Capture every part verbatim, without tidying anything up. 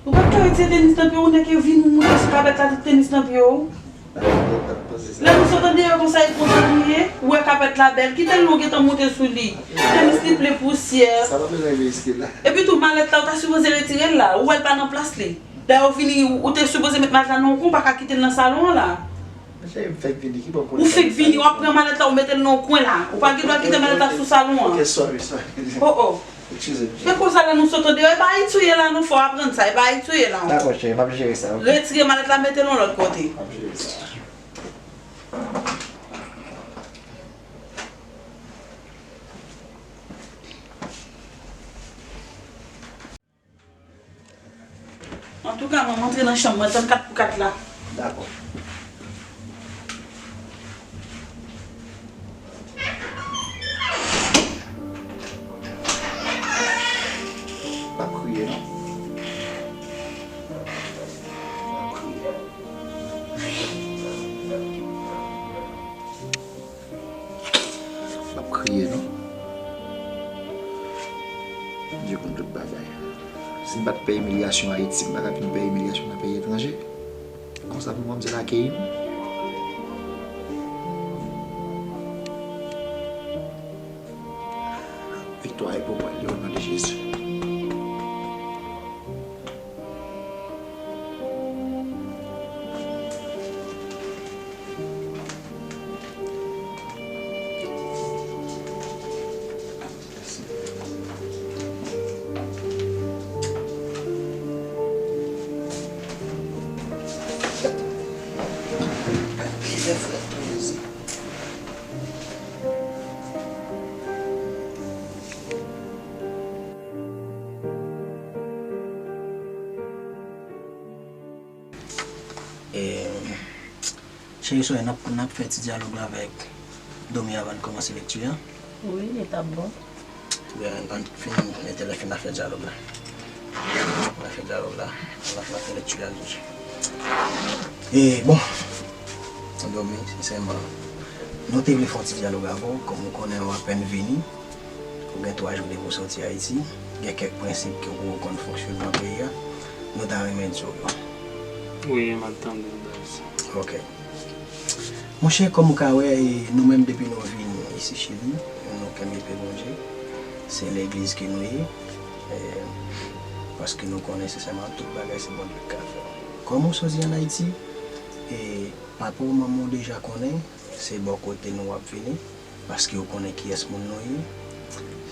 Ou pa t ka retire tenis nan pye w, ou nèk vin ou moute sou kapèt la, tout tenis nan pye w. Lè nou sot andeyò konsa, e konsa nou ye, ou wè kapèt la bèl, kite l, nou gentan moute sou li. Tenis li ple pousyè. Sa pa bezwen veye stil la. Epi tou, malèt la, ou ta sipoze retire l la, ou wè l pa nan plas li. Dayè, ou vini, ou te sipoze met malèt la nan yon kwen, ou pa ka kite l nan salon an la. Cheri, m fèk vini, ki bò m konnen. Ou fèk vini, w ap pran malèt la, ou mete l nan yon kwen la. Ou pa gen dwa kite malèt la sou salon an. Ok, sorry, sorry. Oh, oh. Excuse me. Se konsa lè nou sot andeyò, e pa Ayiti w ye la non, fò w aprann sa, e pa Ayiti w ye la. Dakò, cheri, m ap jere sa, ok? Retire malèt la, mete l yon lòt kote. M ap jere sa. Antouka, mwen, m antre nan chanm mwen, tann kat pou kat la. Dakò. L ap kriye, non? L ap kriye. L ap kriye, non. Bondye konn tout bagay. Si m pa t pè imilyasyon Ayiti, m pa t ap vin pè imilyasyon nan peyi etranje. Konsa pou manmzèl akeyi m. Viktwa e pou mwen, li, o non de Jezi. E, cheri, sonje n ap, n ap fè ti dyalòg la avèk Domi avan n kòmanse lekti a. Wi, li t ap bon. Byen, ann fin mete lè fin afè dyalòg la. N a fè dyalòg la, n a fè lekti a tou. E, bon, Domi, sensèman, nou te vle fè yon ti dyalòg avè w, kòm ou konnen w apèn vini. Ou gen twa jou depi w soti Ayiti. Gen kèk prensip ke w konn fonksyone nan peyi a. Nou ta renmen di w yo. Wi, m ap tande w, baz. Ok. Monchè, kòm ou ka wè, e, nou menm depi nou vini isi Chili, nou kenbe pye Bondye. Se legliz ke nou ye. E, paske nou konnen sensèman tout bagay se Bondye ki ka fè. Kòm ou soti ann Ayiti, e, papa w, manman w deja konnen, se bò kote nou w ap vini. Paske yo konnen kiyès moun nou ye.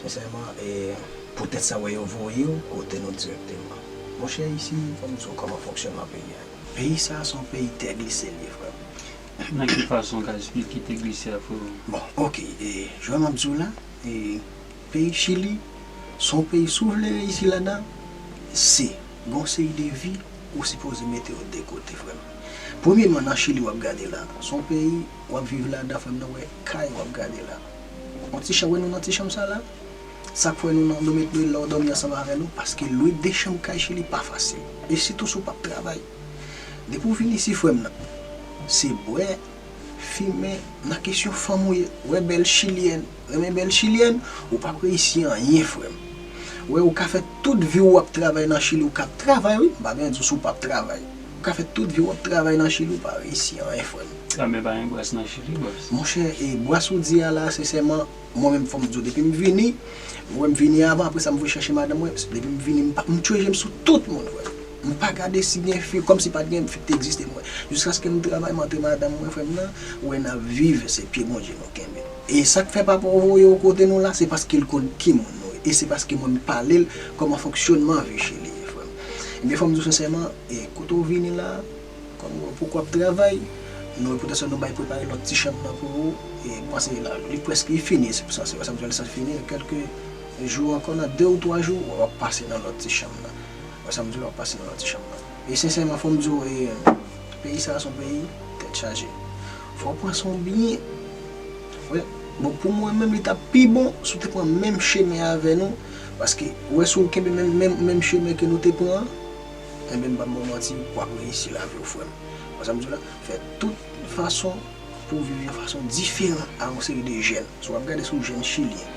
Sensèman, e, poutèt sa w wè yo voye w kote nou dirèkteman. Monchè, isi, fò m di w kòman fonksyònman peyi a ye. Peyi sa a se yon peyi tè glise l ye, frè m. Nan ki fason w ka esplike tè glise a, frè m? Bon, ok, e, jan m ap di w la, e, peyi Chili, se yon peyi, si w vle reyisi ladan, se gen yon seri de vi ou sipoze mete yo de kote, frè m. Premyèman, nan Chili w ap gade la, se yon peyi w ap viv ladan, frè m, nan wè kay w ap gade la. Yon ti chanm, wè nou nan ti chanm sa la? Sa k fè nou nan, nou met nou la, w dòmi ansanm avè nou, paske lwe de chanm kay Chili pa fasil. E sitou si w p ap travay. Depi w vin isi, frè m nan, se bwè, fimen, nan kesyon fanm ou ye, wè bèl chilyèn, renmen bèl chilyèn, ou p ap reyisi anyen, frè m. Wè, ou ka fè tout vi w w ap travay nan Chili, ou ka travay, wi, m pa bezwen di w si w p ap travay. Ou ka fè tout vi w w ap travay nan Chili, ou pa reyisi anyen, frè m. Kanmenm pa gen bwès nan Chili, bòs. Monchè, e bwès ou di a la, sensèman, mwen menm fò m di w, depi m vini, ou wè m vini avan, apre sa m voye chèche madanm mwen, depi m vini, m pa, m tchwe je m sou tout moun, frè. M pa gade si gen fi, kòmsi pa t gen fi ki te egziste, mwen. Jiskaske m travay, m antre madanm mwen, frè m nan, ou wè n ap viv, se pye Bondye nou kenbe. E sa k fè papa w voye w kote nou la, se paske l konn ki moun nou ye. E se paske mwen m pale l kòman fonksyònman vi Chili ye, frè m. Ebyen, fò m di w sensèman, e kote w vini la, kòm ou wè poko ap travay, nou, potansèl nou bay prepare lòt ti chanm nan pou ou, e m panse la, li prèske fini, se pou sa, se sa m di w, sa fini, kèlke jou ankò, nan de ou twa jou, w ap pase nan lòt ti chanm nan. Wè sa m di w, w ap pase nan lòt ti chanm nan. E sensèman, fò m di w, e, peyi sa a se yon peyi tèt chaje. Fò w pran swen w byen. Wè, bon, pou mwen menm, li t ap pi bon si w te pran menm chemen avè nou, paske, wè, si w kenbe menm, menm, menm chemen ke nou te pran an, enben, m p ap ba w manti, w ap reyisi lavi w, frè m. Wè sa m di w la? Fè tout fason pou w viv yon fason diferan a yon seri de jèn. Si w ap gade sou jèn chilyen,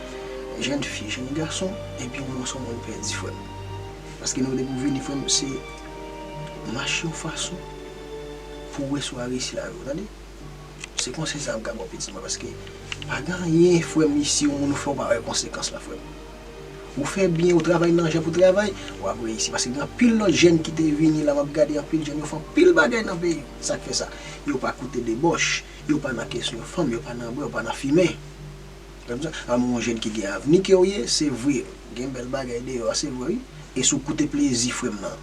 jèn fi, jèn gason, epi w se yon moun pèdi, frè m. Paske nou depi w vini, frè m, se mache yon fason pou w wè si w a reyisi lavi w, tande? Se konsèy sa a m ka ba w, pitit mwen, paske pa gen anyen, frè m, isi, yon moun ou fè w pa wè konsekans lan, frè m. Ou fè byen, ou travay nan jan pou travay, w ap reyisi. Paske gen anpil lòt jèn ki te vini la, m ap gade anpil jèn, yo fè anpil bagay nan peyi. Sa k fè sa? Yo pa koute debòch, yo pa nan kesyon fanm, yo pa nan bwè, yo pa nan fimen. Sa vle di, a, yon jèn ki gen avni ke w ye, se vre, gen bèl bagay deyò a, se vre, wi. E si w koute plezi, frè m nan,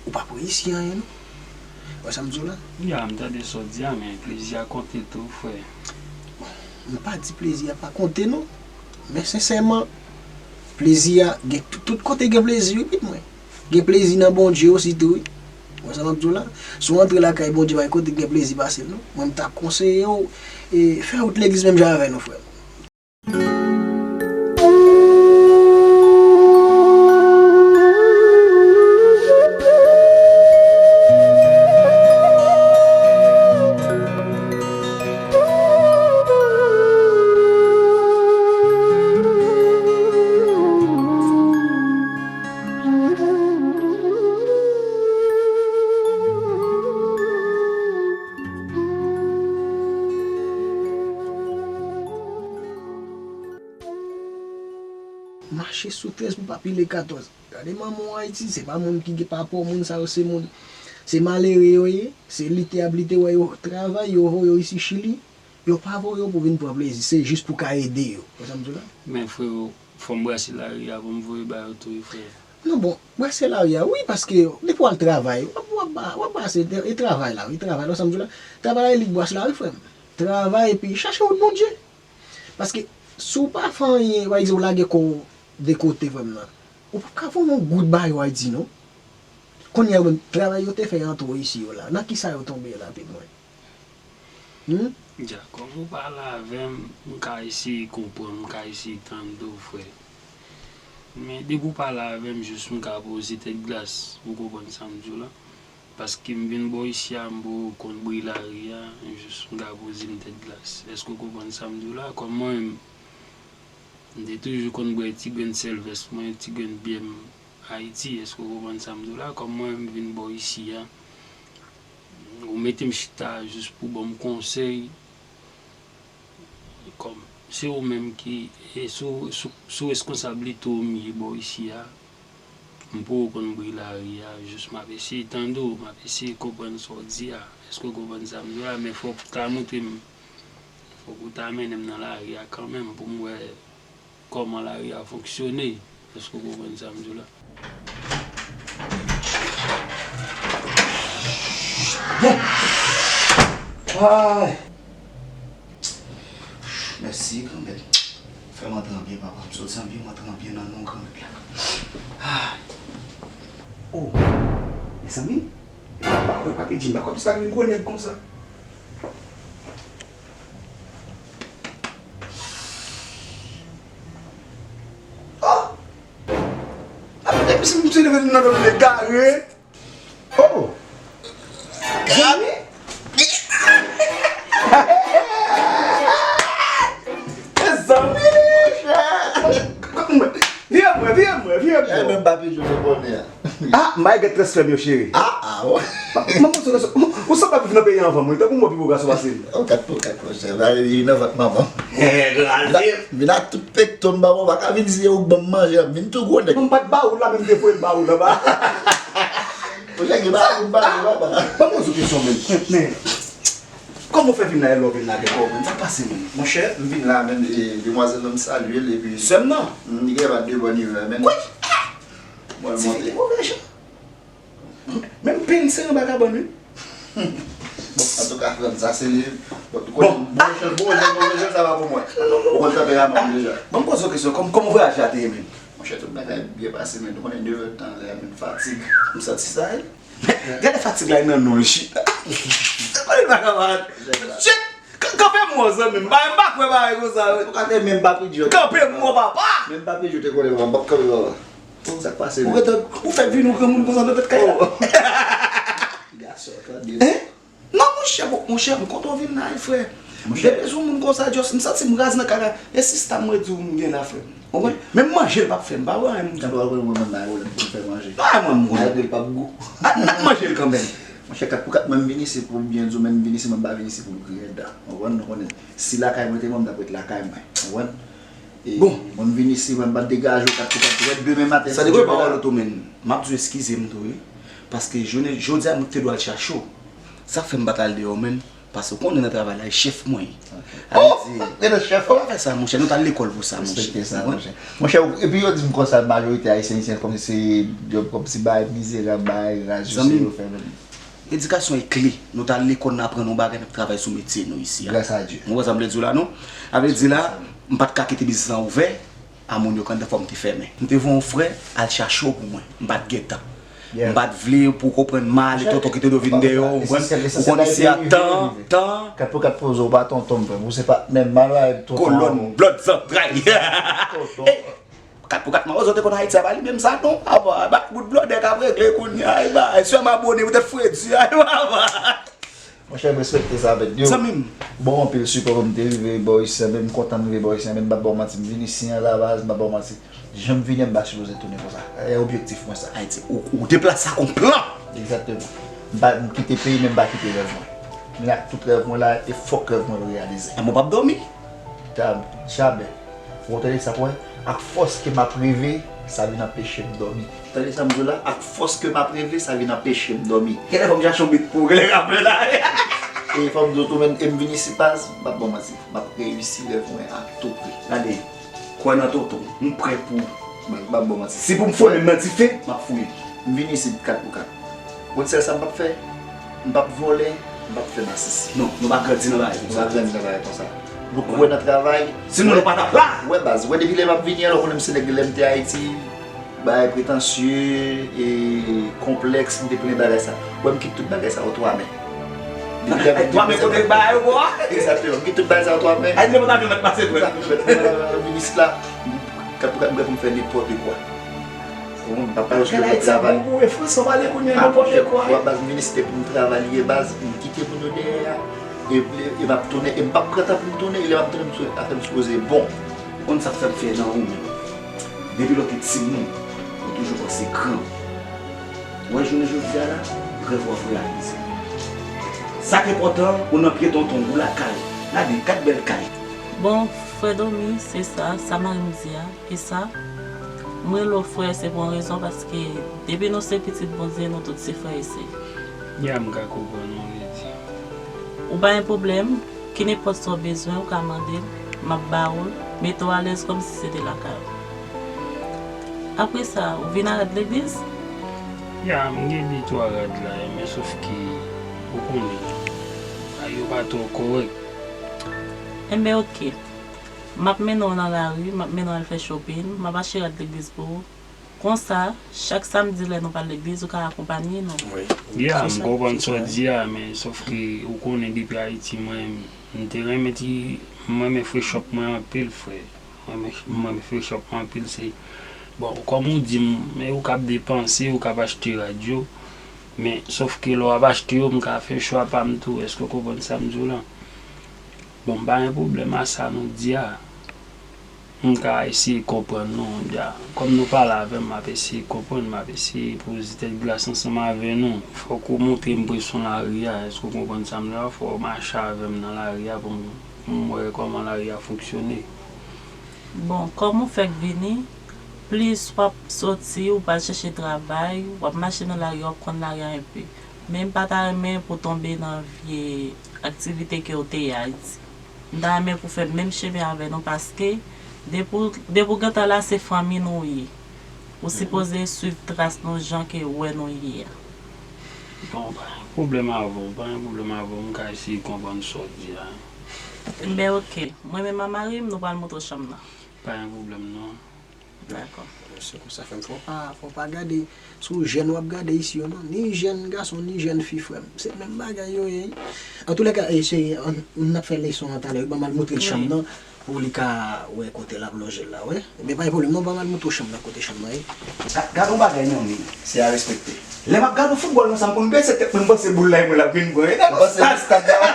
ou p ap reyisi anyen, non. Wè sa m di w la? Ya, m tande sa w di a, men plezi a konte tou, frè. M pa di plezi a pa konte, non. Men sensèman, plezi a, gen tout, tout kote gen plezi, wi, pitit mwen. Gen plezi nan Bondye osi tou, wi. Wè sa m ap di w la? Si w antre lakay Bondye, pa gen kote ki gen plezi pase l, non. Mwen, m ta konseye w, e, fè wout legliz menm jan avè nou, frè m. Mache sou trèz pou pa pile katòz. Gade manman w Ayiti, se pa moun ki gen pa pou moun sa yo, se moun, se malere yo ye, se lite y ap lite, wè yo travay, yo voye yo isi Chili, yo pa voye yo pou vin pran plezi, se jis pou ka ede yo. Wè sa m di w la? Men freo, fò m brase lari a pou m voye ba yo tou wi frè. Non bon, brase lari a wi, paske depi w al travay, w ap, w ap, w ap brase, e travay la, wi, travay la, wè sa m di w la? Travay la e li k brase lari, frè m. Travay epi chache wout Bondye. Paske si w pa fè anyen, w a di w lage kò w de kote, frè m nan, ou p ap ka voye yon goud ba yo Ayiti, non. Kounye a yo menm, travay yo te fè antre w isi yo la, nan kisa yo tonbe la, pitit mwen? Humm. Dja, kòm ou pale avè m, m ka eseye konprann, m ka eseye tande w, frè. Men depi w pale avè m, jis m ka poze tèt glas, ou konprann sa m di w la? Paske m vin bò isi a, m poko konn bri lari a, jis m ka poze m tèt glas. Èske w konprann sa m di w la? Kòm mwen menm, m te toujou konn bwè ti grenn sèl vès mwen, ti grenn byè m Ayiti, èske w konprann sa m di w la? Kòm mwen menm m vin bò isi a, ou mete m chita jis pou w ban m konsèy, kòm se ou menm ki, e sou, sou, sou reskonsablite w m ye bò isi a. M poko konn bri lari a, jis m ap eseye tande w, m ap eseye konprann sa w di a. Èske w konprann sa m di w la? Men fòk w ta montre m, fòk ou ta mennen m nan lari a kanmenm pou m wè kòman lari a fonksyone. Èske w konprann sa m di w la? Bon! Ay! Mèsi, granmèt. Fè m antre an byen, papa. M soti an byen, m antre an byen nan non granmèt la. Ah. Oh, mezanmi. E papa, wè, papa Jim, pa kòmsi sa vin gwo nèg konsa. Oh! Apa te misi m se leve nan dòmi egare. Oh! Zanmi? Zanmi, monchè! Vire mwen, vire mwen, vire mwen. E menm papi Joe te konnen an. Ah, m bay gèt transfè m yo, cheri. Ah, ah. Mwen poze w kesyon, ou sanble ap viv nan peyi anvan mwen, tankou m wè pi gwo gason pase m. Ou kat pou kat, monchè, va vin nan vant manman. Vin ak tout pekto m ba ou, pa ka vin di ou ban m manje, vin tou gwo nèg. Mwen m pa t ba ou la, men m te voye l ba ou la ba. Monchè, gen bagay pou m pale, papa. Mwen poze w kesyon, men. Men, kòman w fè vin la, e lè w vin la gen kò, men sa k pase, men? Monchè, m vin la, men, e, demwazèl nan, m salye l, epi sè m nan? M, li gen pa de bòn ivè, men. Wi! Mwen, se monte. Move jan. Menm pen sere anba kabann, wi. Bon, antouka, Frans, sa se li. Bon, bon, bon, jan, bon, jan, bon, jan, sa va pou mwen. Ou konn tanperaman m deja. Bon, m poze w kesyon, kòm, kòman vwayaj la te ye, menm? Monchè, tout bagay byen pase, men nou konnen de tan lè a, men fatig. M santi sa, wi. Gade fatig la nan non l, chita. Gade l pa ka malad. Shit! K-, kanpe m, zanmi m. M pa, m pa kwè bagay konsa, wi. Ou ka te menm pa pidjot. Kanpe m, papa! Menm pa pidjot te konnen, papa. M p ap kanpe, papa. Sa k pase, ou menm? Ou fè vin yon granmoun konsa nan tèt kay la. Gason, tande. Hein? Non, monchè, bon, monchè, m kontan w vin la, wi, frè. Monchè. Depi sou moun konsa, just, m santi m raz nan kay la. E sista m, mwen di w, m gen la, frè. Ou konprann? Menm manje l p ap fè m, pa wè anyen, m di. Gade w al konnen mwen menm bagay pwoblèm pou m fè manje. Bagay mwen, m konnen. Malgre l p ap gou. N ap, n ap manje l kanmenm. Monchè, kat pou kat, mwen m vin isi pou m byen di w, men m vin isi, mwen m pa vin isi pou m griyen dan. Ou konprann? Nou konnen, si lakay mwen te mwen, m t ap ret lakay mwen. Ou konprann? E bon, mwen m vin isi, mwen m pa degaje w kat pou kat. Poutèt demen maten, sa si depè Dye vle, pawòl ou tou, men m ap di w eskize m tou, wi. Paske jounen jodi a, mwen te dwe al chache w. Sa k fè m pa t al deyò, men, paske w konnen nan travay la, e chèf mwen ye. Oh! Sa k rele chèf ou? Ou pa fè sa, monchè. Nou t al lekòl pou sa, monchè. Respekte sa, monchè. Monchè, epi yo di m konsa, majorite ayisyen isi, kòmsi se, yo, kòmsi bagay mizerab, bagay raz, yo se yo fè menm. Edikasyon e kle. Nou t al lekòl, n aprann yon bagay, n ap travay sou metye nou isi a. Gras a Dye. Ou konprann sa m vle di w la, non? Sa vle di la, m pa t ka kite biznis lan ouvè, a moun yo k anndan fò m te fèmen. M te voye yon frè al chache w pou mwen. M pa t gen tan. M pa t vle pou w konprann mal, e tonton ki te dwe vin dèyè w, ou konprann? Ou konn isi a tan, tan. Kat pou kat poze w pa tonton m, frè m. Ou se patnè m, mal bagay tonton. Kolòn, blòd, zantray. Tonton. Kat pou kat, mawozo te konn Ayiti a, pa li menm sa non, papa. Ba bout blòdè k ap regle kounye a, ay ba, ay sè m abone poutèt fredi, ay papa. Monchè, m respekte sa, men yo. Zanmi m. Bon, anpil sipò pou m te rive bò isi a, men m kontan m rive bò isi a, men m p ap ba w manti, m vin isi a la baz, m p ap ba w manti. Jan m vini a, m pa sipoze tounen konsa. E objektif mwen sa. Ayiti, ou, ou deplase ak yon plan. Egzakteman. M pa, m kite peyi, men m pa kite rèv mwen. Men ak tout rèv mwen la, e fòk rèv mwen yo reyalize. E mwen p ap dòmi. Tab, chabè. Ou tande sa, kwè? Ak fòs ke m ap reve, sa vin anpeche m dòmi. Tande sa m di w la? Ak fòs ke m ap reve, sa vin anpeche m dòmi. Genlè fò m chache yon bit pou w, genlè rapè la. E fò m di w tou, men, e m vin isi, baz, m p ap ba w manti. M ap reyisi rèv mwen a tou pri. Gade, kwè nan tonton, m prè pou. M p ap ba w manti. Si pou m fouye m nan dife, m ap fouye. M vin isi kat pou kat. Ou konn sèl sa m p ap fè? M p ap vòlè, m p ap fè masisi. Non, nou pa grandi nan bagay konsa. Nou pa grandi nan bagay konsa. Nou kwè nan travay. Sinon, nou pa t ap la. Wè baz, wè depi lè m ap vini an, lè w konnen m se nèg lè m te Ayiti, bagay pretansye, e konplèks, m te plen bagay sa. Wè m kite tout bagay sa yo twa men. Depi lè m vini. Twa men kote bagay yo bò a? Egzakteman, m kite tout bagay sa yo twa men. Ay, nenpòt avyon mèt pase frè. M vin isit la, kat pou kat m prè pou m fè nenpòt kwa. Ou konprann? M pa pwoche pou travay. Bon pou e Frans, w pale kounye a, nenpòt kwa. Wè baz, m vin isit pou m travay, li ye baz, m kite moun yo dèyè a. E, e, e m ap tounen, e m p ap pran tan pou m tounen, e lè m ap tounen, m sou, afè m sipoze bon. Ou konn sa k fè m fyè nan ou menm? Depi lè w te timoun, ou toujou panse gran. Ou wè jounen jodi a la, rèv ou ap reyalize. Sa k enpòtan, ou nan pye tonton, ou lakay. Gade, kat bèl kay. Bon, frè Domi, se sa, sa mari m di a. E sa, m rele w frè, se pou yon rezon, paske depi nou se pitit Bondye, nou tout se frè e sè. Ya, m ka konprann ou vle di. Ou pa gen pwoblèm, ki nenpòt sa w bezwen, ou ka mande m, m ap ba ou l, mete w alèz kòmsi se te lakay ou. Apre sa, ou vin a rad legliz? Ya, m gen de twa rad la, men sòf ke, ou konnen, bagay yo pa twò kòrèk. Enben, oke. M ap mennen w nan lari, m ap mennen w al fè shopping, m ap achte rad legliz pou ou. Konsa, chak samdi lè nou pral legliz, ou ka akonpanye nou. Wi. Ya, m konprann sa w di a, men sòf ke ou konnen depi Ayiti, mwen, m te renmen ti, m renmen freshop mwen anpil, frè. Mwen, mwen, mwen freshop mwen anpil, se, bon, kòm ou di m, men ou k ap depanse, ou k ap achte rad yo, men sòf ke lè w ap achte yo, m ka fè chwa pa m tou, èske w konprann sa m di w lan? Bon, m pa gen pwoblèm a sa nou di a. M ka eseye konprann nou, dja. Kòm nou pale avè m, m ap eseye konprann, m ap eseye poze tèt glas ansanm avè nou. Fòk ou montre m presyon lari a, èske w konprann sa m di la? Fò w mache avè m nan lari a pou m, pou m wè kòman lari a fonksyone. Bon, kòm ou fèk vini, plis w ap soti, ou pral chèche travay, w ap mache nan lari a, w ap konn lari a enpe. Men m pa ta renmen pou w tonbe nan vye aktivite ke w te ye Ayiti. M ta renmen pou w fè menm chemen avè nou paske depi w, depi w gentan la se fanmi nou ye. Ou sipoze swiv tras nou jan ke w wè nou ye a. Bon, pa gen pwoblèm avè w, pa gen pwoblèm avè w, m ka eseye konprann sa w di a. Enben oke, mwen menm ak mari m, nou pral montre w chanm nan. Pa gen pwoblèm non. Dakò. Se konsa fè m fò pa, fò pa gade sou jèn w ap gade isi yo non. Ni jèn gason, ni jèn fi frè m. Se menm bagay yo ye. Antoulèka, e, cheri, ann, n ap fè leson an talè wi. Ban m al montre l chanm nan pou li ka wè kote l ap lonje l la, wi. Ebyen pa gen pwoblèm non, ban m al montre w chanm nan, kote chanm nan ye. Gad yon bagay non, men se a respekte. Lè m ap gade yon foutbòl konsa, m konn bese tèt mwen, m panse boul la e mwen l ap vin pran. E nan yon stad, stad la.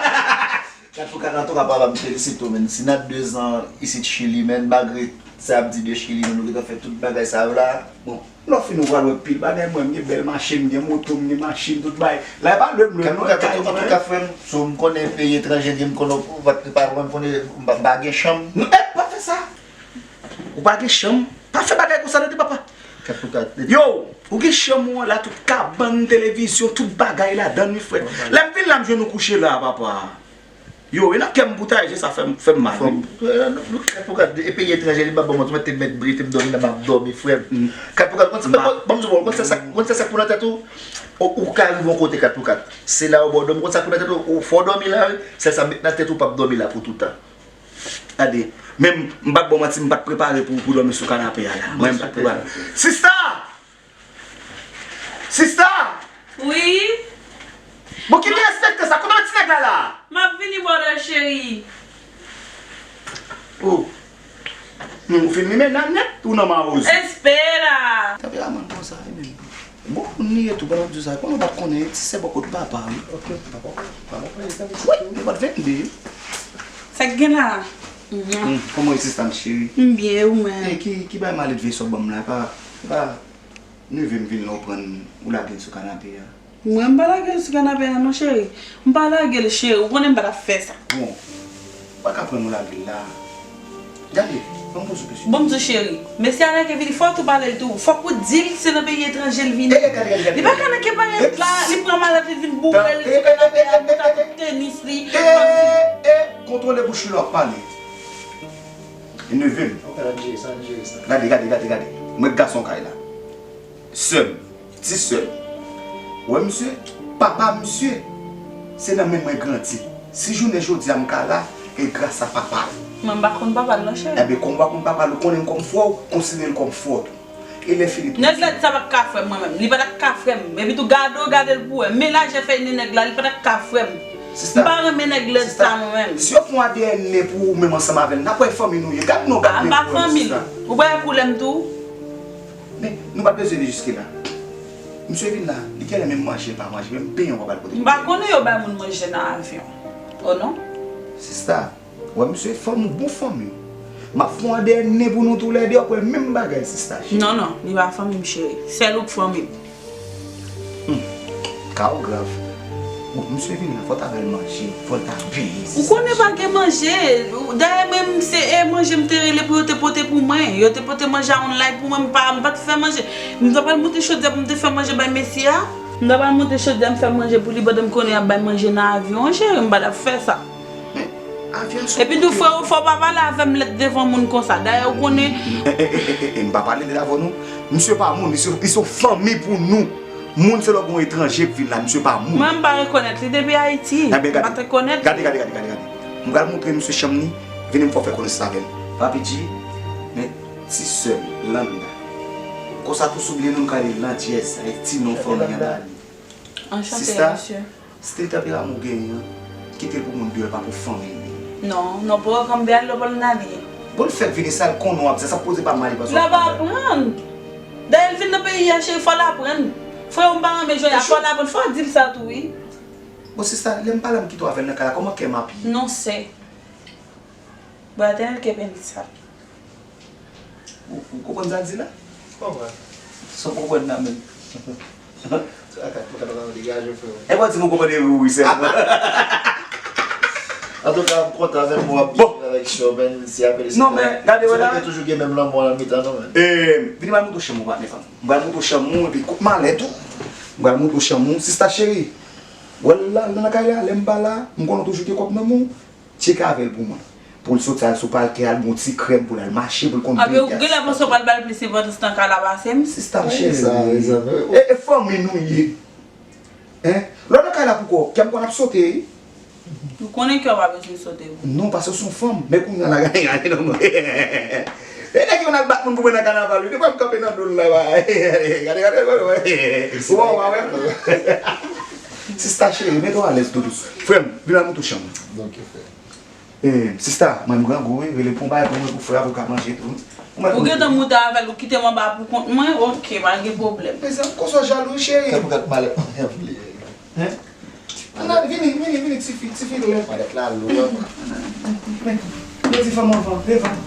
Katoukat, antouka papa, m felisite w, menn. Si nan dezan isit Chili, menn, malgre sa y ap di de Chili, menn, nou gentan fè tout bagay sa yo la. Bon, lè w fin ou pral wè pil bagay, mwen, m gen bèl machin, m gen moto, m gen machin, tout bagay. La e pa lwen m lwen non. Katoukat, antouka, frè m, so m konnen peyi etranje, gen m konnen ou pa t prepare, mwen, m konnen m pa, m pa gen chanm. Non, e, pa fè sa. Ou pa gen chanm. Pa fè bagay konsa, tande, papa. Katoukat. Yo, ou gen chanm ou an la, tout kabann, televizyon, tout bagay ladan l, wi, frè. Lè m vin la, m jwenn ou kouche la, papa. Yo, e nan kè m pou ta ye, sa fè m, fè m mal, wi. Frè m, e, nou, nou, kat pou kat, e peyi etranje, li pa ban m, mwen te mèt brete m dòmi la, m ap dòmi, frè m. Kat pou kat, konn sa, ban m di w, konn sa, sa, konn sa, sa k pou nan tèt ou, ou, ou ka rive yon kote kat pou kat. Se la ou ba w dòmi, konn sa k pou nan tèt ou, ou fò w dòmi la, wi. Sèl sa, met nan tèt ou, w p ap dòmi la pou toutan. Gade, men m, m p ap ba w manti, m pa t prepare pou, pou dòmi sou kanape a la. Mwen, m pa t prepare. Sista! Sista! Wi. Bon, ki derespekte sa? Kote w met ti nèg la la? M ap vini, brother cheri. Oh. Hmm, ou fin limen nan nèt, ou nan mawozo? Espera. Tanperaman konsa, wi, men. Bon moun li ye tou, pandan m di w sa, konnen w pa t konnen, ti sè bò kot papa, wi. Ok, papa, papa, papa, li tann. Wi, li pa t vennde. Sa k gen la? Hmm, kòman w ye, sista m cheri? M byen, ou menm? E ki, ki bay malèt vye sòt ban m la, pa, pa. Neve m vin la, ou pran l, ou lage l sou kanape a. Mwen, m pa lage l sou kanape a non, cheri. M pa lage l, cheri. Ou konnen m pa t ap fè sa. Bon, ou pa ka pran l, ou lage l la. Gade, ban m poze w kesyon. Bon, m di w, cheri, mesye a nèke vini, fò w tou pale l tou. Fòk ou di l se nan peyi etranje l vini. Li pa ka nèke parèt la, li pran malèt li vin boure l sou kanape a, li ka tout tenis li. E, e, kontwole bouch ou lè w ap pale. E neve m. Gade, gade, gade, gade. Mwen gason kay la. Sè m, ti sè m. Ou wè misye? Papa misye, se nan men mwen grandi. Si jounen jodi a m ka la, e gras a papa l. Mwen m pa konn papa l non, cheri. Enben, kòm ou pa konn papa l, ou konnen l kòm frè w, konsidere l kòm frè w tou. E lè fini tou. Nèg la di sa pa t ka frè m mwen menm. Li pa t ap ka frè m. Epi tou gade w gade l pou wè. Men lajè fèy nen nèg la, li pa t ap ka frè m. M pa renmen nèg lèd sa mwen menm. Si yo fè yon A D N pou ou menm ansanm avè l, n ap wè fanmi nou ye. Gad non, gad nen pou ou, sista. M pa fanmi l. Ou pa wè koulè m tou? Men, nou pa t bezwen vin jiske la. Misye vin la, li genlè menm manje l pa manje, menm penyen w pa ba l pote. M pa konnen yo bay moun manje nan avyon. Oh non. Sista, ou wè misye fanmi w, bon fanmi w. M ap fè yon A D N pou nou toulède, w ap wè menm bagay, sista cheri. Non, non, li pa fanmi m, cheri. Sèl ou k fanmi m. Hmm. Ka w grav. Bon, misye vin la, fò w ta ba l manje, fò l ta benyen. Ou konnen pa gen manje. Dayè, mwen menm, se e manje m te rele pou yo te pote pou mwen. Yo te pote manje a online pou mwen, m pa, m pa t fè manje. M ta pral monte chodyè pou m te fè manje bay mesye a. M ta pral monte chodyè, m fè manje pou li, pandan m konnen y ap bay manje nan avyon an, cheri, m pa t ap fè sa. Men, avyon sou kote. Epi tou, frè, ou fò pa pale avè m lèd devan moun konsa. Dayè, ou konnen. E, e, e, e, e, m pa pale lèd avè w, non. Misye pa moun, li se, li se yon fanmi pou nou. Moun se lè w gen yon etranje k vin la, misye pa moun. Mwen, m pa rekonèt li depi Ayiti. M pa t rekonèt li. Gade, gade, gade, gade, gade. M pral montre misye chanm li, vini m fè w fè konesans avè l. Papi G, men ti sè m, Landa. Konsa tou si w bliye non m ka rele Landyèz, sa e ti non fanmi an ba li. Anchante, mesye. Stil tanperaman w genyen an, kite l pou moun deyò, l pa pou fanmi l li. Non, non, pwogram Bèl Lopòl nan li ye. Bon, l fèk vini, sa l konnen w ap di, sa poze pa mal, li panse w ap mal. L ap aprann. Dayè, l vin nan peyi a, cheri, fò l aprann. Frè w m pa renmen jodi a, fò l aprann, fò w di l sa tou, wi. Bon, sista, lè m pale a, m kite w avè l nan kay la, kòman kè m ap ye? Non, sè. Bon, Etènèl kenbe l sa. Ou, ou konprann sa l di la? Konprann. Sa w konprann la menm? Sa ka pou ka nan degaje frè. E pa di nou konprann wi wi sèlman. Antouka, m kontan avèk mwen ap byen avèk show, men si apel. Non, men gade wè la. Toujou gen menm lanmou nan mitan nou, men. Vini ba nou tou chanm ou pa, mezanmi. M pral montre w chanm ou epi kout malèt ou. M pral montre w chanm ou. Sista cheri, wè l la, l nan kay la, lè m pa la, m konnen w toujou gen kòb nan men w. Tcheke avè l pou mwen. Pou l soti al sou palkè, al bon ti krèm pou l al mache, pou l konn Ape ou gen la panse w pral ba l plis enpòtans nan kay la pase m? Sista m cheri. E, e fanmi nou ye. Hein? Lè w nan kay la pou kò, kè m konn ap sote, wi. Ou konnen kè w pa bezwen sote vre. Non, paske w se yon fanm. Men kounye a la, gade, gade, non, non. E nèg yo nan bat moun pou mwen nan kanaval, wi. Depi m kanpe nan do l la, ba. Gade, gade, gade, gade. Ou wè, ou pa wè? Sista cheri, mete w alèz, doudous. Frè m, vin al montre w chanm ou. Ok, frè. Eh, sista, mwen m grangou, wi. Rele pou yon bagay pou mwen, pou frè a, pou ka manje tou. Ou gentan moute avè l, ou kite m anba pou kont mwen? Ok, pa gen pwoblèm. Mezanmi, konsa w jalou, cheri. Kè pou gad malèt mwen, bliye. Hein? Ann, vini, vini, vini, tifi, tifi lè. Malèt la lou, anpil. Men, men ti fanm anvan, devan.